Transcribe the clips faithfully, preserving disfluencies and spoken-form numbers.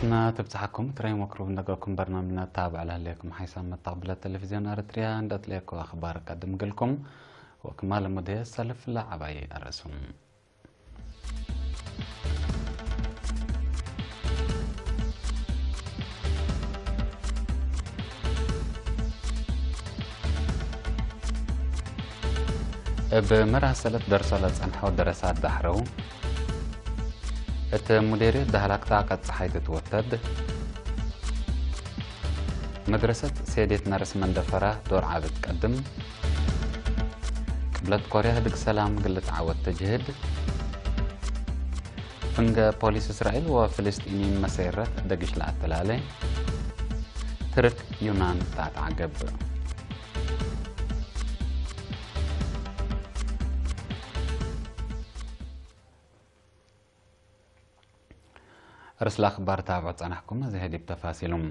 እና ትብጽሐኩም ትረይም ወክሩብ እንደገኩም በርናምጅና ታብዕ ለህሌኩም ሓይሳም መታቅብለ ቴሌቪዝዮን ኤረትርያ እንደ ትልኤኮ አኽባር ቀድም ግልኩም ወክማል ሙዴ ሰልፍ ለዐባይ አረሱም። እብ መራሰለት ደርሶ ለጸንሐው ደረሳት ዳሕረው፣ እት ሙዴርየት ዳህላክ ጣቀት ጸሓይ ትትወተድ፣ መድረሰት ሴዴት ነርስ መንደፈራ ዶር ዐቢ ትቀድም፣ ቅብለት ኮርያ ህድግ ሰላም ግልት ዐወት ተጅህድ፣ ፍንገ ፖሊስ እስራኤል ወፍልስጢኒን መሰይረት ደግሽ ለአተላሌ፣ ትርክ ዩናን ጣጣ ገብእ። እርስ ለአኽባር ታብዑ ጸናሕኩም፣ እዚ ህዲብ ተፋሲሉም።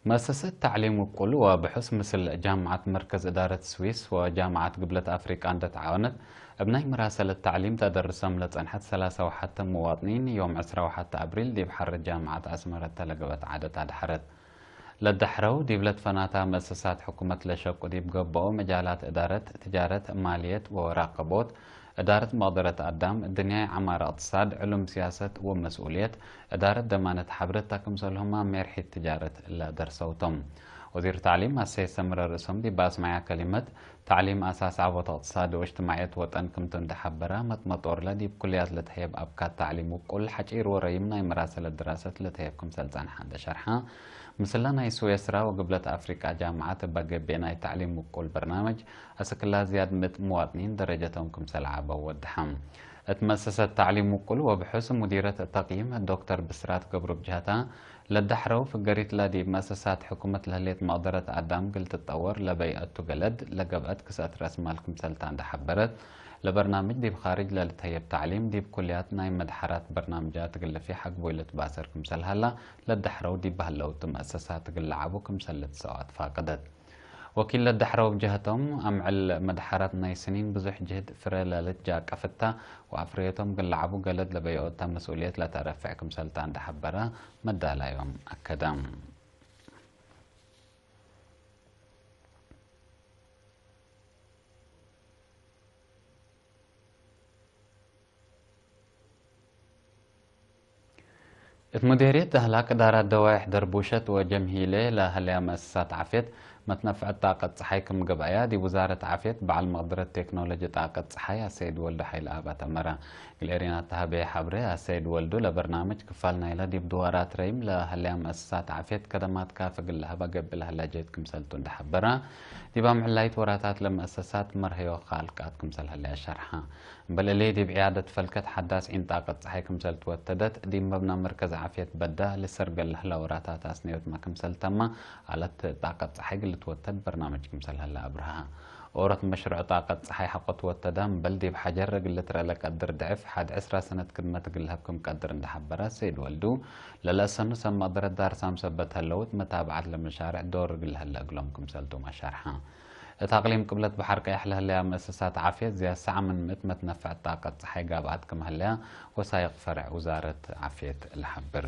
መእሰሰት ተዕሊም ውቁል ወብሑስ ምስል ጃምዓት መርከዝ እዳረት ስዊስ ወጃምዓት ግብለት አፍሪቃ እንደ ተዓወነት፣ እብ ናይ መራሰለት ተዕሊም ተደርሶም ለጸንሐት ሰላሳ ወሐተ ሙዋጥኒን፣ ዮም ዕስራ ወሐተ አብሪል ዲብ ሐረ ጃምዓት አስመረት ለገብአት ዓደት አድሐረት። ለዳሕረው ዲብ ለትፈናታ መእሰሳት ሕኩመት ለሸቁ ዲብ ገብአው መጃላት እዳረት ትጃረት፣ ማልየት ወወራቀቦት፣ እዳረት መቅደረት አዳም፣ ድንያይ ዐማር፣ እቅትሳድ፣ ዕሉም ሲያሰት ወመስኡልየት፣ እዳረት ደማነት ሐብርት ክምሰልሁመ ሜርሒት ትጃረት ለደርሰው ቶም። ወዚር ተዕሊም አሰይድ ሰምረ ርእሶም ዲብ አስመዐያ ከሊመት፣ ተዕሊም አሳስ ዐቦት እቅትሳድ ወእጅትማዕየት ወጠን ክምቱ እንደ ሐበረ፣ መጥመጦርለ ዲብ ኩልያት ለትሀየብ አብካት ተዕሊም ውቁል ሐጪር ወረይም ናይ መራሰለት ድራሰት ለትሀየብ ክምሰል ጸንሐ እንደ ሸርሐ፣ ምስለ ናይ ስዌስራ ወግብለት አፍሪቃ ጃምዓት እበ ገብኤ ናይ ተዕሊም ውቁል በርናምጅ አስክላ ዝያድ ምእት ሙዋጥኒን ደረጀቶም ክምሰል ዐበው ወደሐ። እት መእሰሰት ተዕሊም ውቁል ወብሑስ ሙዲረት ተቅይም ዶክተር ብስራት ገብሩ ብጅሀታ፣ ለዳሕረው ፍገሪት ለዲብ መእሰሳት ሕኩመት ለህሌት መቅደረት አዳም እግል ትጠወር ለበይአቱ ገለድ ለገብአት ክስአት ረአስ ማል ክምሰልታ እንደ ሐበረት፣ ለበርናምጅ ዲብ ካርጅ ለልትሀየብ ተዕሊም ዲብ ኩልያት ናይ መድሐራት በርናምጃት እግል ልፊሕ አግቡይ ልትባሰር ክምሰል ሀላ፣ ለዳሕረው ዲብ በህለውቱ መእሰሳት እግል ለዐቡ ክምሰል ልትሰኦ አትፋቀደት። ወኪል ለዳሕረው ብጀሀቶም፣ አምዕል መድሐራት ናይ ስኒን ብዙሕ ጅህድ ፍረ ለልትጃቀፍ እታ፣ ወአፍረየቶም እግል ለዐቡ ገለድ ለበይኦታ መስኡልየት ለተአረፍዕ ክምሰልታ እንደ ሐበረ መዳላዮም አከደ። እት ሙዴርየት ደህላክ እዳራት ደዋይሕ ደርቡሸት ወጀምሂሌ ለሀለያ መእሰሳት ዓፍየት፣ መትነፍዐት ጣቀት ጸሓይ ክም ገብአያ፣ ዲብ ውዛረት ዓፍየት በዐል መቅደረት ቴክኖሎጂ ጣቀት ጸሓይ አሰይድ ወልዱ ሐይልአብ አተመረ። እግል ኤሬና ተሀቤ ሐብሬ፣ አሰይድ ወልዱ ለበርናምጅ ክፋል ናይለ ዲብ ድዋራት ረይም ለሀለያ መእሰሳት ዓፍየት ከደማት ካፊ እግል ለሀባ ገብእ ለሀላ ጀህድ ክምሰልቱ እንደ ሐበረ፣ ዲብ አምዕላይት ወራታት ለመእሰሳት መርሀዮ ካልቃት ክምሰል ሀለያ ሸርሐ። እምበል እሊ፣ ዲብ ዕያደት ፈልከት ሐዳስ ዒን ጣቀት ጸሓይ ክምሰል ትወተደት፣ ዲብ መብና መርከዝ ዓፍየት በዳ ልሰርገል ለህላ ወራታት አስነዮትመ ክምሰል ተመ፣ አለት ጣቀት ጸሓይ እግል ልትወተድ በርናምጅ ክምሰል ሀለ አብርሀ። ኦሮት መሽሩዕ ጣቀት ጸሓይ ሐቆ ትወተደ፣ እምበል ዲብ ሐጀር እግል ልትረአ ለቀድር ድዕፍ ሐድ ዕስራ ሰነት ክድመት እግል ለሀብ ክም ቀድር እንደ ሐበረ ሰይድ ወልዱ፣ ለለአሰኑ ሰብ መቅደረት ዳርሳም ሰበት ህለው እት መታብዐት ለመሻርዕ ዶር እግል ለሀለ እግሎም ክምሰልቱመ ሸርሐ። እት አቅሊም ቅብለት በሐር ቀየሕ ለህለያ መእሰሳት ዓፍየት ዝያድ ሰዓ ምን ምእት መትነፈዐት ጣቀት ጸሓይ ጋብአት ክም ህለያ ወሳይቅ ፈርዕ ውዛረት ዓፍየት ለሐብር።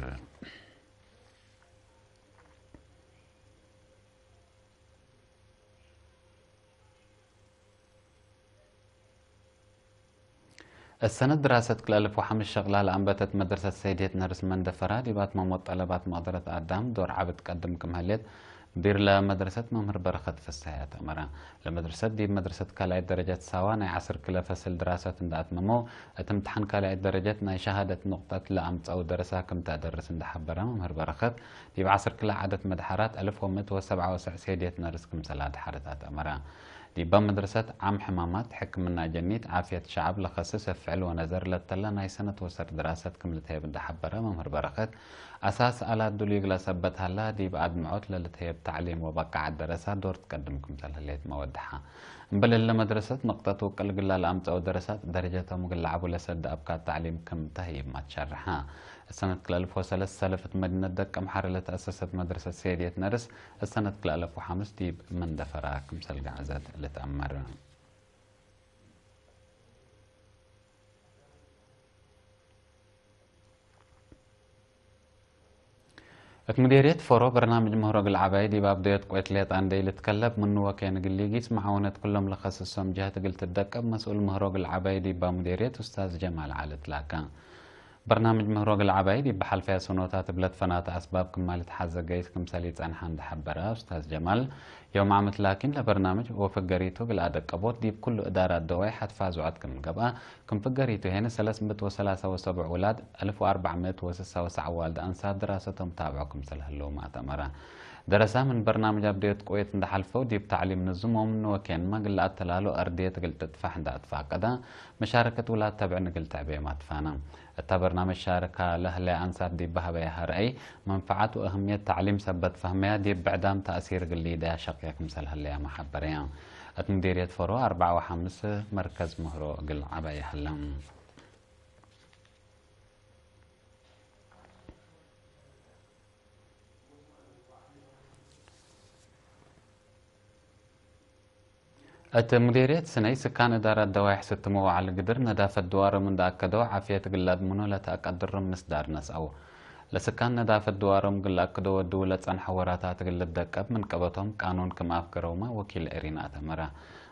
እት ሰነት ድራሰት ክልኤ አልፍ ወሐምስ ሸቅላ ለአንበተት መድረሰት ሰይድየት ነርስ መንደፈራ ዲብ አትመሞት ጠለባት መቅደረት አዳም ዶር ዐቢ ትቀድም ክም ህሌት፣ ሙዲር ለመድረሰት መምህር በረኸት ፍስሐየ አተመረ። ለመድረሰት ዲብ መድረሰት ካልኣይት ደረጀት ሳዋ ናይ ዐስር ክለ ፈስል ድራሰት እንደ አትመመው፣ እት እምትሓን ካልኣይት ደረጀት ናይ ሸሃደት ኑቅጠት ለአምጸው ደረሳ ክም ተአደርስ እንደ ሐበረ መምህር በረኸት፣ ዲብ ዐስር ክለ ዐደት መድሐራት አልፍ ወምእት ወሰብዓ ወሰዕ ሰይድየት ነርስ ክምሰል አድሐረት አተመረ። ዲበ መድረሰት ዓም ሕማማት፣ ሕክምና ጀኒት፣ ዓፍየት ሸዐብ ለከስስ እፍዕል ወነዘር ለተለ ናይ ሰነት ወሰር ድራሰት ክም ልትሀየብ እንደ ሐበረ መምህር በረኸት፣ አሳስ አላት ዱሉይ እግለ ሰበት ሀላ፣ ዲብ አድምዖት ለልትሀየብ ተዕሊም ወበቃዐት ደረሳ ዶር ትቀድም ክምሰል ህሌትመ ወደሐ። እምበል እለ መድረሰት ንቅጠት ውቅል እግላ ለአምጸኡ ደረሳት ደረጀቶም እግል ለዐቡ ለሰድ አብካት ተዕሊም ክም ተህይብመ ትሸርሐ። እት ሰነት ክልኤ አልፍ ወሰለስ ሰልፍ እት መዲነት ደቀምሐረ ለተአሰሰት መድረሰት ሰይድየት ነርስ፣ እት ሰነት ክልኤ አልፍ ወሐምስ ዲብ መንደፈራ ክምሰል ገዐዘት ልትአመር። እት ሙዴርየት ፎሮ በርናምጅ ምህሮ እግል ዐባይ ዲብ አብደዮት ቆይት ሌጣ እንዴ ኢልትከለብ ምኑ ወኬን እግል ሊጊስ መዓውነት ክሎም ለከስሶም ጀህት እግል ትደቀብ መስኡል ምህሮ እግል ዐባይ ዲባ ሙዴርየት ኡስታዝ ጀማል ዐሊ ትላካ። በርናምጅ ምህሮ እግል ዐባይ ዲብ ሐልፈየ ሰኖታት እብ ለትፈናተ አስባብ ክማል ልትሐዘ ገይስ ክምሰል ኢጸንሐ እንዴ ሐበረ ኡስታዝ ጀማል፣ ዮም ዓመት ላኪን ለበርናምጅ ወፍገሪቱ እግል አደቀቦት ዲብ ኩሉ እዳራት ደዋይሕ አትፋዝዖት ክም ገብአ፣ ክም ፍገሪቱ ሄነ ሰለስ ምእት ወሰላሳ ወሰብዕ ውላድ፣ አልፍ ወአርበዕ ምእት ወስሳ ወሰዕ ዋልድ አንሳት ድራሰቶም ታብዖ ክምሰል ህለው መአተመረ። ደረሳ ምን በርናምጅ አብደዮት ቆየት እንደ ሐልፈው ዲብ ተዕሊም ንዙም ወምን ወኬንመ እግል ለአተላሉ አርድየት እግል ትጥፋሕ እንደ አትፋቀደ፣ መሻረከት ውላድ ተብዕን እግል ትዕቤ ማትፋነ። እተ በርናምጅ ሻርካ ለህለ አንሳት ዲብ በሀበያሀ ረአይ፣ መንፈዓት ወእህምየት ተዕሊም ሰበት ፈህመያ ዲብ ብዕዳም ተእሲር እግል ሊደያ ሸቅየ ክምሰል ህለያመ ሐበረያ። እት ሙዲርየት ፈሮ አርበዕ ወሐምስ መርከዝ ምህሮ እግል ዐባየ ህለ። እት ሙዴርየት ስነይ ስካን እዳራት ደዋይሕ ስትሞ ወዐሊ ግድር ነዳፈት ድዋሮም እንደ አከደው ዓፍየት እግል ለአድምኖ ለተአቀድሮም ምስዳር ነስአው። ለስካን ነዳፈት ድዋሮም እግል ለአክዶ ወድው ለጸንሐ ወራታት እግል ልደቀብ ምን ቀበቶም ቃኑን ክም አፍገረውመ ወኪል ኤሪና አተመረ።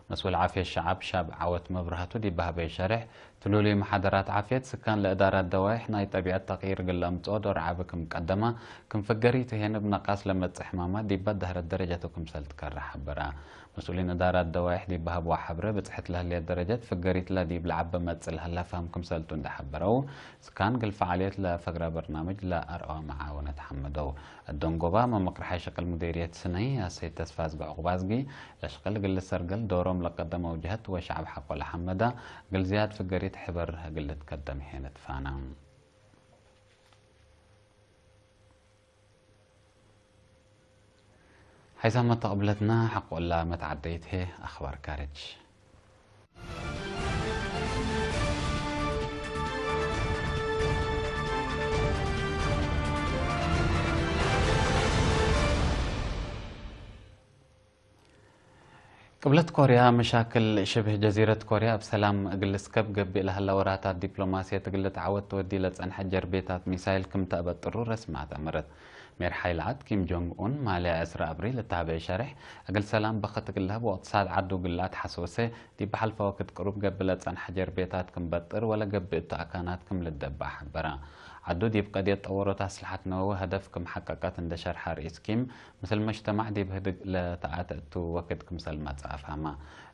መስኡል ዓፍየት ሸዐብ ሻብ ዐወት መብርሀቱ ዲብ በሀበየ ሸሬሕ፣ ትሉሉይ መሓደራት ዓፍየት ስካን ለእዳራት ደዋይሕ ናይ ጠቢዐት ተቅይር እግል ለአምጽኦ ዶር ዐቢ ክም ቀደመ፣ ክም ፍገሪቱ ሄን እብ ነቃስ ለመጽእ ሕማማት ዲብ በዳህረት ደረጀቱ ክምሰል ትከረ ሐበረ። መስኡሊን እዳራት ደዋይሕ ዲብ በሀብዋ ሐብረ፣ ብጽሕት ለህሌት ደረጀት ፍገሪትለ ዲብ ለዐበ መጽእ ለህለ ፈህም ክምሰልቱ እንዴ ሐበረው፣ ስካን እግል ፈዓልየት ለፈግረ በርናምጅ ለአርአወ መዓወነት ሐመደው። እደንጎባ መመቅርሓይ ሸቅል ሙዴርየት ስነይ አሰይድ ተስፋዝጊ ዑቅባዝጊ፣ ለሽቅል እግል ልሰርገል ዶሮም ለቀደመው ጀህት ወሸዐብ ሐቆ ለሐመደ፣ እግል ዝያድ ፍገሪት ሕበር እግል ልትከደም ሄነ ትፋነ። ሐይሳም መተቅብለትና ሐቆላ መትዓደይት ህዬ አኽባር ካርጅ። ቅብለት ኮርያ፣ መሻክል ሽብህ ጀዚረት ኮርያ እብ ሰላም እግል ልስከብ ገብእ ለሀላ ወራታት ዲፕሎማስየት እግል ልትዓወት ተወዲ ለጸንሐ ጀርቤታት ሚሳይል ክም ተአበጥሩ ረስሚ አተመረት። ሜርሓይ ለዐድ ኪም ጆንግ ኡን፣ ማልያ ዕስራ አብሪል እት ሀበ ሸሬሕ፣ እግል ሰላም በክት እግል ለህብ ወእቅትሳድ ዐዱ እግል ለአትሐሶሴ፣ ዲብ ሐልፈ ወክድ ቅሩብ ገብእ ለጸንሐ ጀርቤታት ክም በጥር ወለገብእ እቱ አካናት ክም ልደባእ ሐበረ። ዐዱ ዲብ ቀድየት ጠወሮት አስልሐት ነወዊ ሀደፍ ክም ሐቀቀት እንደ ሸርሐ ርኢስ ኪም፣ ምስል መጅተማዕ ዲብ ህድግ ለተአተ እቱ ወክድ ክምሰል መጽአ አፍሀመ።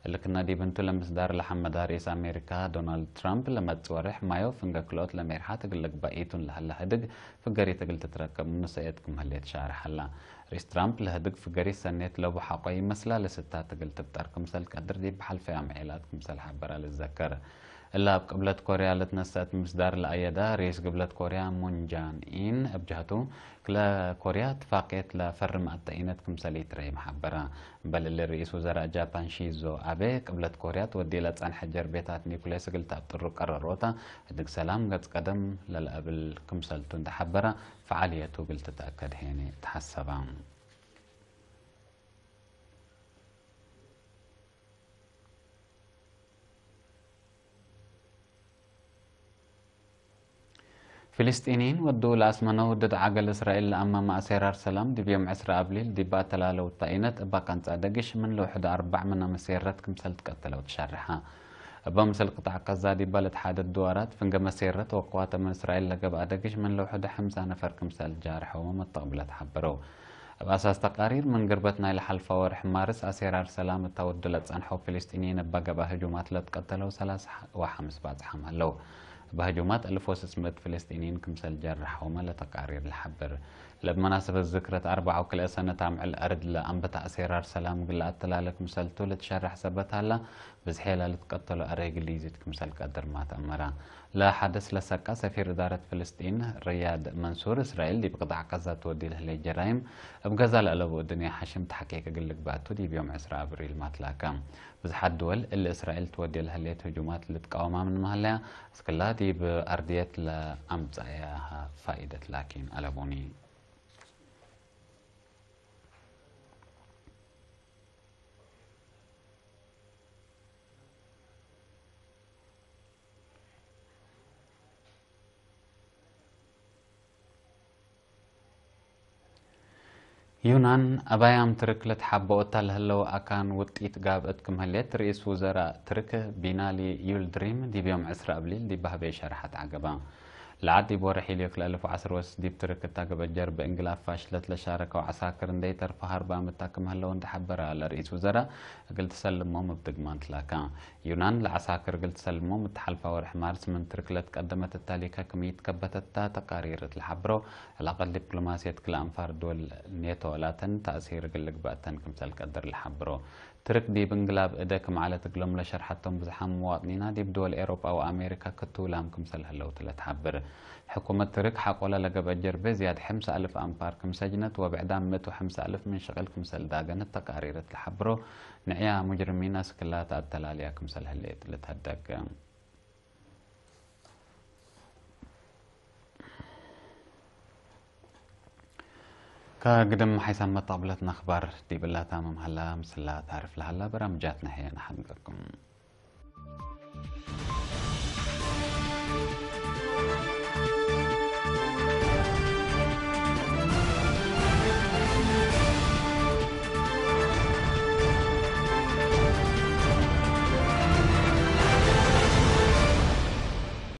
እሊ ክና ዲብ እንቱ ለምስዳር ለሐመዳ ርኢስ አሜሪካ ዶናልድ ትራምፕ ለመጽእ ወሬሕ ማዮ ፍንገ ክልኦት ለሜርሓት እግል ልግበእ ኢቱን ለሀለ ህድግ ፍገሪት እግል ትትረከብ ምኑ ሰእየት ክም ህሌት ሻርሕ ሀላ። ርኢስ ትራምፕ ለህድግ ፍገሪት ሰኔት ለቡ ሐቆ ይመስላ ለስታት እግል ትብጠር ክምሰል ቀድር ዲብ ሐልፈያም ዔላት ክምሰል ሐበረ ልዘከር። እለ እብ ቅብለት ኮርያ ለትነሰአት ምስዳር ለአየዳ ርኢስ ግብለት ኮርያ ሙን ጃን ኢን እብ ጀህቱ፣ ክለ ኮርያ እትፋቅየት ለፈርም አተኢነት ክምሰል ኢትረይም ሐበረ። እምበል እሊ ርኢስ ውዘራእ ጃፓን ሺዞ አቤ፣ ቅብለት ኮርያ ትወዴ ለጸንሐ ጀርቤታት ኒኩሌስ እግል ተአብጥሩ ቀረሮተ፣ ህድግ ሰላም ገጽ ቀደም ለለአብል ክምሰልቱ እንዴ ሐበረ፣ ፈዓልየቱ እግል ትትአከድ ሄኔ ተሐሰበ። ፍልስጢንይን ወዱ ለአስመነው ድድ ዐገል እስራኤል ለአመመ አሴራር ሰላም ዲብ ዮም ዕስራ አብሊል ዲብ አተላለው ተአይነት እበ ቀንጸ ደግሽ ምን ለውሕድ አርበዕ ምነ መሴረት ክምሰል ትቀተለው ትሸርሐ። እበ ምስል ቅጣዕ ቀዛ ዲበ ለትሓደድ ድዋራት ፍንገ መሴረት ወቅዋተ ምን እስራኤል ለገብአ ደግሽ ምን ለውሕድ ሐምሳ ነፈር ክምሰል ጃርሐው መተቅብለት ሐበረው። እብ አሳስ ተቃሪር፣ ምን ግርበት ናይ ለሐልፈ ወርሕ ማርስ አሴራር ሰላም እተ ወዱ ለጸንሐው ፍልስጢንይን እበ ገብአ ህጁማት ለትቀተለው ሰላሳ ወሐምስ ባጽሓም ሀለው። እበ ህጁማት አልፍ ወስስ ምእት ፍልስጢንይን ክምሰል ጀርሐውመ ለተቃሪር ለሐብር። ለእብ መናሰበት ዝክረት አርበዕ ወክልኤ ሰነት አምዕል አርድ ለአንበተ አሴራር ሰላም እግል ለአተላለ ክምሰልቱ ለትሸረሕ ሰበት ሀላ፣ ብዝሔ ለልትቀተሉ አረግል ይዚድ ክምሰል ቀድር ማ ተአመረ። ለሐደስ ለሰቃ ሰፊር እዳረት ፍልስጢን ርያድ መንሱር፣ እስራኤል ዲብ ቅጣዕ ቀዛ ትወዲ ለህሌት ጀራይም እብ ገዛ ለአለቡ እድንያ ሐሽም ተሕቂቅ እግል ልግበአቱ ዲብ ዮም ዕስራ አብሪል ማትላከ። ብዝሓት ድወል እሊ እስራኤል ትወዲ ለህሌት ህጁማት ልትቃወማ ምንመ ሀለያ፣ እስክላ ዲብ አርድየት ለአምጸአያሀ ፋኢደት ላኪን አለቡኒ። ዩናን፣ አባያም ትርክ ለትሓበኦ እታ ለህለው አካን ውጢት ጋብእት ክም ህሌት ርኢስ ውዘራእ ትርክ ቢናሊ ዩልድሪም ዲብ ዮም ዕስራ አብሊል ዲብ በህቤ ሸርሐት ዐገበ። ለዐድ ዲብ ወርሕ ዩልዮ ክልኤ አልፍ ወዐስር ወስስ ዲብ ትርክ እት አገበጀር ብእንግላብ ፋሽለት ለሻረከው ዐሳክር እንዴ ኢተርፈ ሀርባም እታ ክም ህለው እንዴ ሐበረ ለርኢስ ውዘራእ፣ እግል ትሰልሞም እብ ድግማን ትላካ። ዩናን ለዐሳክር እግል ትሰልሞም እት ሐልፋ ወርሕ ማርስ ምን ትርክ ለትቀደመት እታሊከ ክም ኢትከበተት እታ ተቃሪር እት ለሐብሮ፣ ዕላቀት ዲፕሎማስየት ክልኤ አንፋር ድወል ኔቶ ላተን ተእሲር እግል ልግበእ ተን ክምሰል ቀድር ለሐብሮ። ትርክ ዲብ እንግላብ እደ ክም ዐለት እግሎም ለሸርሐቶም ብዝሓም መዋጥኒና ዲብ ድወል ኤሮጳ ወአሜሪካ ክቱ ላም ክምሰል ህለው ተ ለትሐብር። ሕኩመት ትርክ ሐቆለ ለገብአ ጀርቤ ዝያድ ሕምስ አልፍ አንፋር ክም ሰጅነት ወብዕዳም ምእት ወሕምስ አልፍ ምን ሽቅል ክምሰል ዳገነት ተቃሪር እት ለሐብሮ፣ ንዕያ ሙጅርሚን አስክላ ተአተላልያ ክምሰል ህሌት ልትሀደግ። ከግድም ሐይሳም መጣብለትነ አክባር ዲብላ ታምም ሀላ፣ ምስላ ታርፍ ለሀላ በራምጃትነ ህዬ ነሐንገኩም።